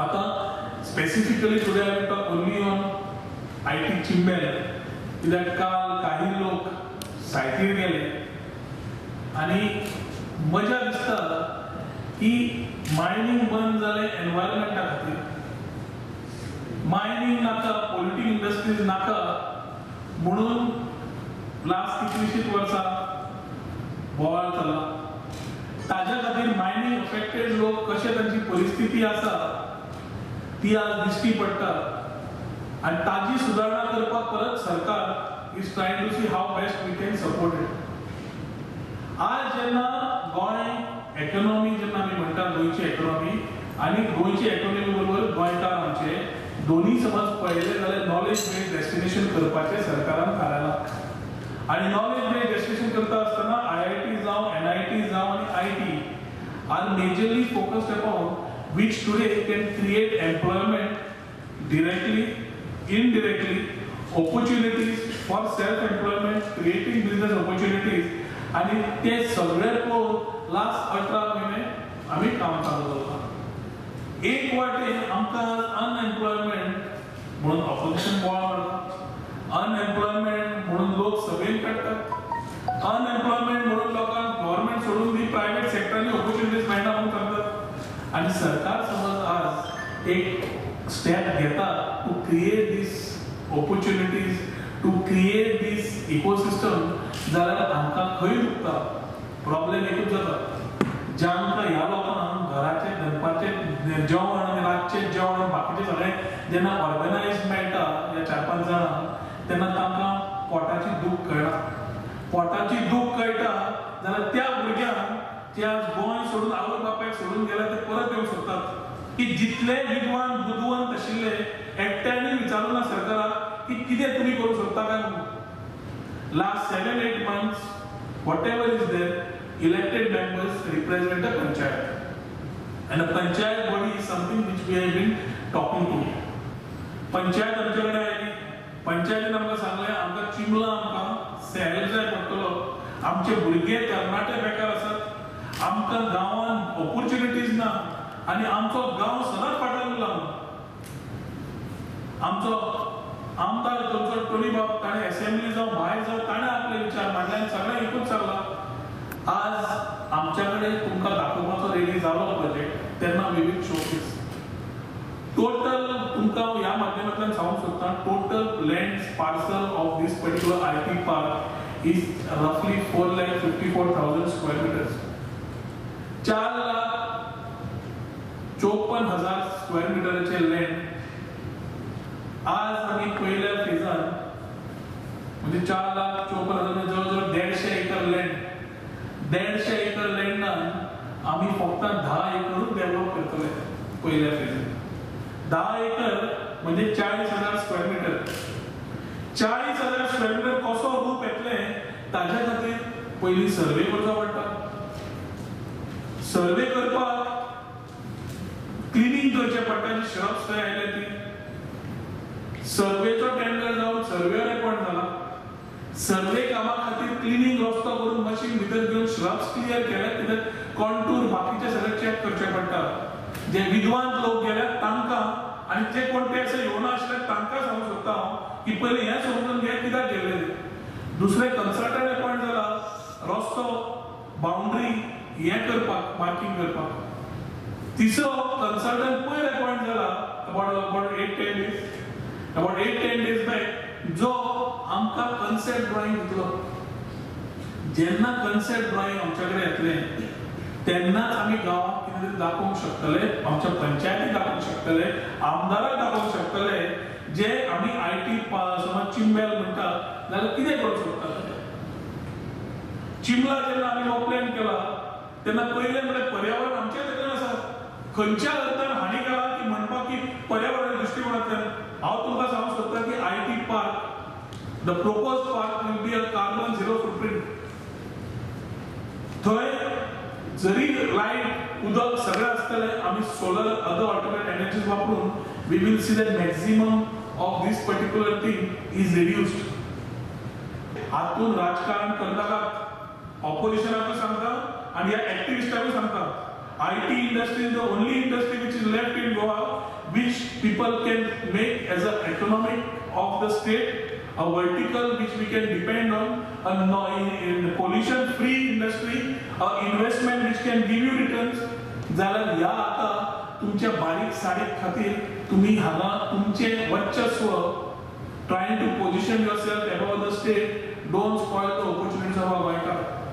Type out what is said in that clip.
आतां specifically today I talk only on IT Chimbel, कित्याक काल काही लोक सायटीर गेले आनी मजा दिसता की मायनींग बंद जालें एनवायरमेंटा खातीर, मायनींग नाका, पोल्युटींग इंडस्ट्रीज नाका म्हणून लास्ट कितलीशीच वर्सां बोवाळ चल्ला. ताज्या खातीर मायनींग अफेक्टेड लोक कशे तांची परिस्थिती आसा ती आज दिश्टी पडटा आनी ताजी सुदारणा करपाक परत सरकार is trying to see how best we can support it. आज जेन्ना गोंय इकॉनॉमी जेन्ना आमी म्हणटा गोंयची इकॉनॉमी आनी गोंयची इकॉनॉमी बरोबर गोंयकार आमचे दोन्ही समज पळयले जाल्यार नॉलेज बेस्ड डेस्टिनेशन करपाचें सरकारान थारायलां. आनी नॉलेज बेस्ड डेस्टिनेशन करता आसतना IIT जावं NIT जावं आनी IT are majorly focused upon which today can create employment directly, indirectly, opportunities for self-employment, creating business opportunities. आनी ते सगळे पळोवन लास्ट 18 म्हयने आमी काम चालू दवरलां. एक वाटेन आमकां अनएम्प्लॉयमेंट म्हणून ऑपोजिशन बोवाळ मारता, अनएम्प्लॉयमेंट म्हणून लोक सभेन काडटात, अनएम्प्लॉयमेंट म्हणून लोकांक गव्हर्मेंट सोडून दी प्रायव्हेट सेक्टरांनी ऑपॉर्च्युनिटीज मेळना म्हणून सांगतात. आनी सरकार समज आज एक स्टेप घेता to create these opportunities, to create this ecosystem, जाल्यार आमकां खंय दुखता प्रॉब्लेम एकूच जाता, जांकां ह्या लोकांक घराचें दनपारचें जेवण आनी रातचें जेवण आनी बाकीचें सगळें जेन्ना ऑर्गनायज मेळटा ह्या 4-5 जाणांक तेन्ना तांकां पोटाची दूख कळना. पोटाची दूख कळटा जाल्यार त्या भुरग्यांक जे आज गोंय सोडून आवय बापायक सोडून गेल्या ते परत येवंक सोदतात. की जितले विद्वान बुदवंत आशिल्ले एकट्यानी विचारूं ना सरकाराक की कितें तुमी करूंक सोदता काय म्हणून. Last 7-8 months whatever is there, elected members represent a panchayat, and a panchayat body is something which we have been talking to. Panchayat आमचे कडेन आयली, पंचायतीन आमकां सांगलें आमकां चिंबला आमकां सेल जाय पडटलो, आमचे भुरगे तरणाटे बेकार आसात, आमकां गांवांत ऑपॉर्च्युनिटीज ना आनी आमचो गांव सदांच फाटल्यान उरला. आमचो आमदार थंयचो टोनी बाब ताणें एसेंब्ली जावं भायर जावं ताणें आपले विचार मांडले आनी सगळें एकूच चल्लां. आज आमच्या कडेन तुमकां दाखोवपाचो रेडी जालो प्रोजेक्ट तेन्ना we will showcase total. तुमकां ह्या माध्यमांतल्यान सांगूंक सोदता, total land parcel of this particular IT park is रफली 4,54,000 square metres, 4,54,000 square मिटराचें land आज आमी पयल्या फेजान म्हणजे 4,54,000 जवळ जवळ 150 एकर लँड, 150 एकर लँडान आमी फक्त 10 एकरूच डेव्हलप करतले पयल्या फेजान. 10 एकर म्हणजे 40,000 स्क्वेअर मिटर. 40,000 स्क्वेअर मिटर कसो रूप येतलें ताज्या खातीर पयलीं सर्वे करचो पडटा. सर्वे करपाक क्लिनींग करचें पडटा, जी श्रब्स थंय आयल्या ती. सर्वेचो टेंडर जावन सर्वेयर अपॉयंट जाला. सर्वे कामा खातीर क्लिनींग रस्तो करून मशीन भितर घेवन श्रब्स क्लियर केले, कित्याक कॉन्टूर बाकीचे सगळे चॅक करचे पडटा. जे विद्वान लोक गेल्यात तांकां आनी जे कोण ते अशे येवना आशिल्ले तांकां सांगूंक सोदता हांव की पयलीं हें समजून घे कित्याक गेल्ले. दुसरें कन्सल्टंट अपॉयंट जाला रस्तो बाउंड्री हें करपाक, मार्कींग करपाक. तिसरो कन्सल्टंट पयर अपॉयंट जाला about 8-10 days, about 8-10 days back, जो आमकां कन्सेप्ट ड्रॉइंग दितलो. जेन्ना कन्सेप्ट ड्रॉइंग आमच्या कडेन येतलें तेन्नाच आमी गांवाक कितें तरी दाखोवंक शकतले, आमच्या पंचायतीक दाखोवंक शकतले, आमदाराक दाखोवंक शकतले, जे आमी IT समज चिंबेल म्हणटा जाल्यार कितें करूंक शकता. चिंबला जेन्ना आमी हो प्लॅन केला तेन्ना पयलें म्हळ्यार पर्यावरण आमच्या तकलेन आसा. खंयच्या अर्थान हानिकारक की म्हणपाक की पर्यावरण दृश्टिकोनांतल्यान हांव तुमकां सांगूंक सोदता की IT park, the proposed park will be a carbon zero footprint. थंय जरी लायट उदक सगळें आसतलें, आमी सोलर अदर ऑल्टरनेट एनर्जीज वापरून we will see that maximum of this particular thing is reduced. हातून राजकारण करनाकात, ऑपोजिशनाकूय सांगता आनी ह्या एक्टिविस्टाकूय सांगता. IT industry is the only industry which is left in Goa which people can make as a economic of the state, a vertical which we can depend on, a pollution free industry, a investment which can give you returns. जाल्यार ह्या आतां तुमच्या बारीक सारीक खातीर तुमी हांगा तुमचें वर्चस्व, trying to position yourself above the state, don't spoil the opportunities of our गोंयकार.